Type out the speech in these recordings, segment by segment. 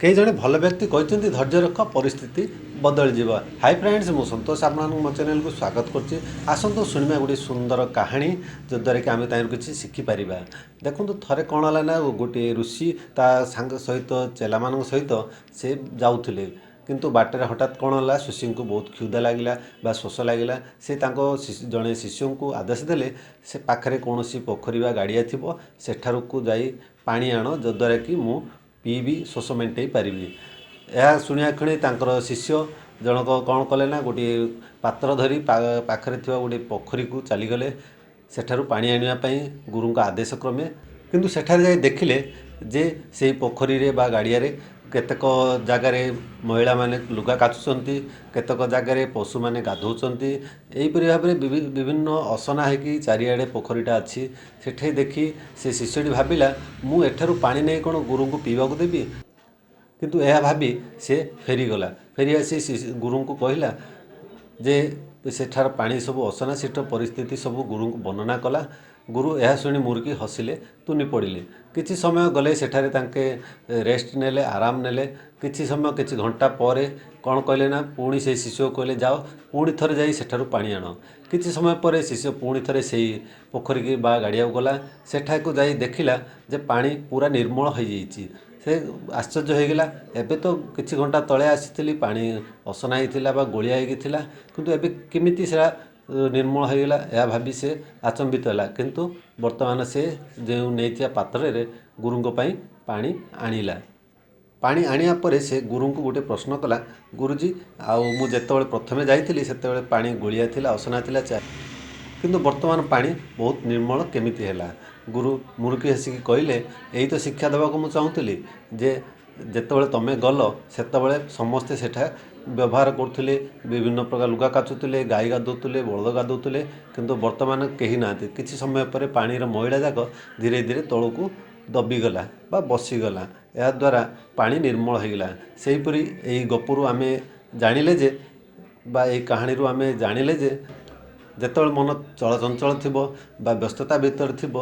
କେହି ଜଣେ ଭଲ ବ୍ୟକ୍ତି କହିଛନ୍ତି, ଧୈର୍ଯ୍ୟ ରଖ, ପରିସ୍ଥିତି ବଦଳିଯିବ। ହାଇ ଫ୍ରେଣ୍ଡସ୍, ମୁଁ ସନ୍ତୋଷ, ଆପଣମାନଙ୍କୁ ମୋ ଚ୍ୟାନେଲକୁ ସ୍ୱାଗତ କରୁଛି। ଆସନ୍ତୁ ଶୁଣିବା ଗୋଟିଏ ସୁନ୍ଦର କାହାଣୀ, ଯଦ୍ୱାରା କି ଆମେ ତାହିଁରୁ କିଛି ଶିଖିପାରିବା। ଦେଖନ୍ତୁ, ଥରେ କ'ଣ ହେଲା ନା, ଗୋଟିଏ ଋଷି ତା ସାଙ୍ଗ ସହିତ, ଚେଲାମାନଙ୍କ ସହିତ ସେ ଯାଉଥିଲେ। କିନ୍ତୁ ବାଟରେ ହଠାତ୍ କ'ଣ ହେଲା, ଋଷିଙ୍କୁ ବହୁତ କ୍ଷୁଧା ଲାଗିଲା ବା ଶୋଷ ଲାଗିଲା। ସେ ତାଙ୍କ ଜଣେ ଶିଷ୍ୟଙ୍କୁ ଆଦେଶ ଦେଲେ, ସେ ପାଖରେ କୌଣସି ପୋଖରୀ ବା ଗାଡ଼ିଆ ଥିବ, ସେଠାକୁ ଯାଇ ପାଣି ଆଣ, ଯଦ୍ୱାରା କି ମୁଁ ପିଇବି, ଶୋଷ ମେଣ୍ଟେଇ ପାରିବି। ଏହା ଶୁଣିବା କ୍ଷଣି ତାଙ୍କର ଶିଷ୍ୟ ଜଣକ କ'ଣ କଲେ ନା, ଗୋଟିଏ ପାତ୍ର ଧରି ପାଖରେ ଥିବା ଗୋଟିଏ ପୋଖରୀକୁ ଚାଲିଗଲେ ସେଠାରୁ ପାଣି ଆଣିବା ପାଇଁ ଗୁରୁଙ୍କ ଆଦେଶ କ୍ରମେ। କିନ୍ତୁ ସେଠାରେ ଯାଇ ଦେଖିଲେ ଯେ ସେଇ ପୋଖରୀରେ ବା ଗାଡ଼ିଆରେ କେତେକ ଜାଗାରେ ମହିଳାମାନେ ଲୁଗା କାଚୁଛନ୍ତି, କେତେକ ଜାଗାରେ ପଶୁମାନେ ଗାଧୋଉଛନ୍ତି। ଏହିପରି ଭାବରେ ବିଭିନ୍ନ ଅସନା ହେଇକି ଚାରିଆଡ଼େ ପୋଖରୀଟା ଅଛି। ସେଠି ଦେଖି ସେ ଶିଷ୍ୟଟି ଭାବିଲା, ମୁଁ ଏଠାରୁ ପାଣି ନେଇ କ'ଣ ଗୁରୁଙ୍କୁ ପିଇବାକୁ ଦେବି? କିନ୍ତୁ ଏହା ଭାବି ସେ ଫେରିଗଲା। ଫେରି ଆସି ଗୁରୁଙ୍କୁ କହିଲା ଯେ ସେଠାର ପାଣି ସବୁ ଅସନା। ସେଠାର ପରିସ୍ଥିତି ସବୁ ଗୁରୁଙ୍କୁ ବର୍ଣ୍ଣନା କଲା। ଗୁରୁ ଏହା ଶୁଣି ମୁରୁକି ହସିଲେ, ତୁନି ପଡ଼ିଲେ। କିଛି ସମୟ ଗଲେ, ସେଠାରେ ତାଙ୍କେ ରେଷ୍ଟ ନେଲେ, ଆରାମ ନେଲେ କିଛି ସମୟ। କିଛି ଘଣ୍ଟା ପରେ କ'ଣ କହିଲେ ନା, ପୁଣି ସେଇ ଶିଷ୍ୟକୁ କହିଲେ, ଯାଅ, ପୁଣି ଥରେ ଯାଇ ସେଠାରୁ ପାଣି ଆଣ। କିଛି ସମୟ ପରେ ଶିଷ୍ୟ ପୁଣି ଥରେ ସେଇ ପୋଖରୀକି ବା ଗାଡ଼ିଆକୁ ଗଲା। ସେଠାକୁ ଯାଇ ଦେଖିଲା ଯେ ପାଣି ପୁରା ନିର୍ମଳ ହୋଇଯାଇଛି। ସେ ଆଶ୍ଚର୍ଯ୍ୟ ହୋଇଗଲା। ଏବେ ତ କିଛି ଘଣ୍ଟା ତଳେ ଆସିଥିଲି, ପାଣି ଅସନା ହେଇଥିଲା ବା ଗୋଳିଆ ହେଇକି ଥିଲା, କିନ୍ତୁ ଏବେ କେମିତି ସେଟା ନିର୍ମଳ ହୋଇଗଲା? ଏହା ଭାବି ସେ ଆଚମ୍ବିତ ହେଲା। କିନ୍ତୁ ବର୍ତ୍ତମାନ ସେ ଯେଉଁ ନେଇଥିବା ପାତ୍ରରେ ଗୁରୁଙ୍କ ପାଇଁ ପାଣି ଆଣିଲା। ପାଣି ଆଣିବା ପରେ ସେ ଗୁରୁଙ୍କୁ ଗୋଟେ ପ୍ରଶ୍ନ କଲା, ଗୁରୁଜୀ, ଆଉ ମୁଁ ଯେତେବେଳେ ପ୍ରଥମେ ଯାଇଥିଲି, ସେତେବେଳେ ପାଣି ଗୋଳିଆ ଥିଲା, ଅସନା ଥିଲା, କିନ୍ତୁ ବର୍ତ୍ତମାନ ପାଣି ବହୁତ ନିର୍ମଳ କେମିତି ହେଲା? ଗୁରୁ ମୁରୁକି ହସିକି କହିଲେ, ଏଇ ତ ଶିକ୍ଷା ଦେବାକୁ ମୁଁ ଚାହୁଁଥିଲି ଯେ ଯେତେବେଳେ ତୁମେ ଗଲ, ସେତେବେଳେ ସମସ୍ତେ ସେଠା ବ୍ୟବହାର କରୁଥିଲେ, ବିଭିନ୍ନ ପ୍ରକାର ଲୁଗା କାଚୁଥିଲେ, ଗାଈ ଗାଧୋଉଥିଲେ, ବଳଦ ଗାଧୋଉଥିଲେ, କିନ୍ତୁ ବର୍ତ୍ତମାନ କେହି ନାହାନ୍ତି। କିଛି ସମୟ ପରେ ପାଣିର ମଇଳା ଯାକ ଧୀରେ ଧୀରେ ତଳକୁ ଦବିଗଲା ବା ବସିଗଲା। ଏହାଦ୍ୱାରା ପାଣି ନିର୍ମଳ ହୋଇଗଲା। ସେହିପରି ଏହି ଗପରୁ ଆମେ ଜାଣିଲେ ଯେ ବା ଏହି କାହାଣୀରୁ ଆମେ ଜାଣିଲେ ଯେ ଯେତେବେଳେ ମନ ଚଳଚଞ୍ଚଳ ଥିବ ବା ବ୍ୟସ୍ତତା ଭିତରେ ଥିବ,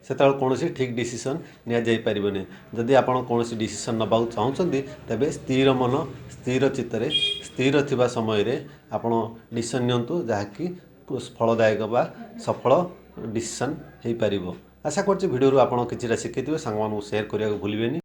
ସେତେବେଳେ କୌଣସି ଠିକ୍ ଡିସିସନ୍ ନିଆଯାଇପାରିବନି। ଯଦି ଆପଣ କୌଣସି ଡିସିସନ୍ ନେବାକୁ ଚାହୁଁଛନ୍ତି, ତେବେ ସ୍ଥିର ମନ, ସ୍ଥିର ଚିତ୍ତରେ, ସ୍ଥିର ଥିବା ସମୟରେ ଆପଣ ଡିସିସନ୍ ନିଅନ୍ତୁ, ଯାହାକି ଫଳଦାୟକ ବା ସଫଳ ଡିସିସନ୍ ହେଇପାରିବ। ଆଶା କରୁଛି ଭିଡ଼ିଓରୁ ଆପଣ କିଛିଟା ଶିଖିଥିବେ। ସାଙ୍ଗମାନଙ୍କୁ ସେୟାର କରିବାକୁ ଭୁଲିବେନି।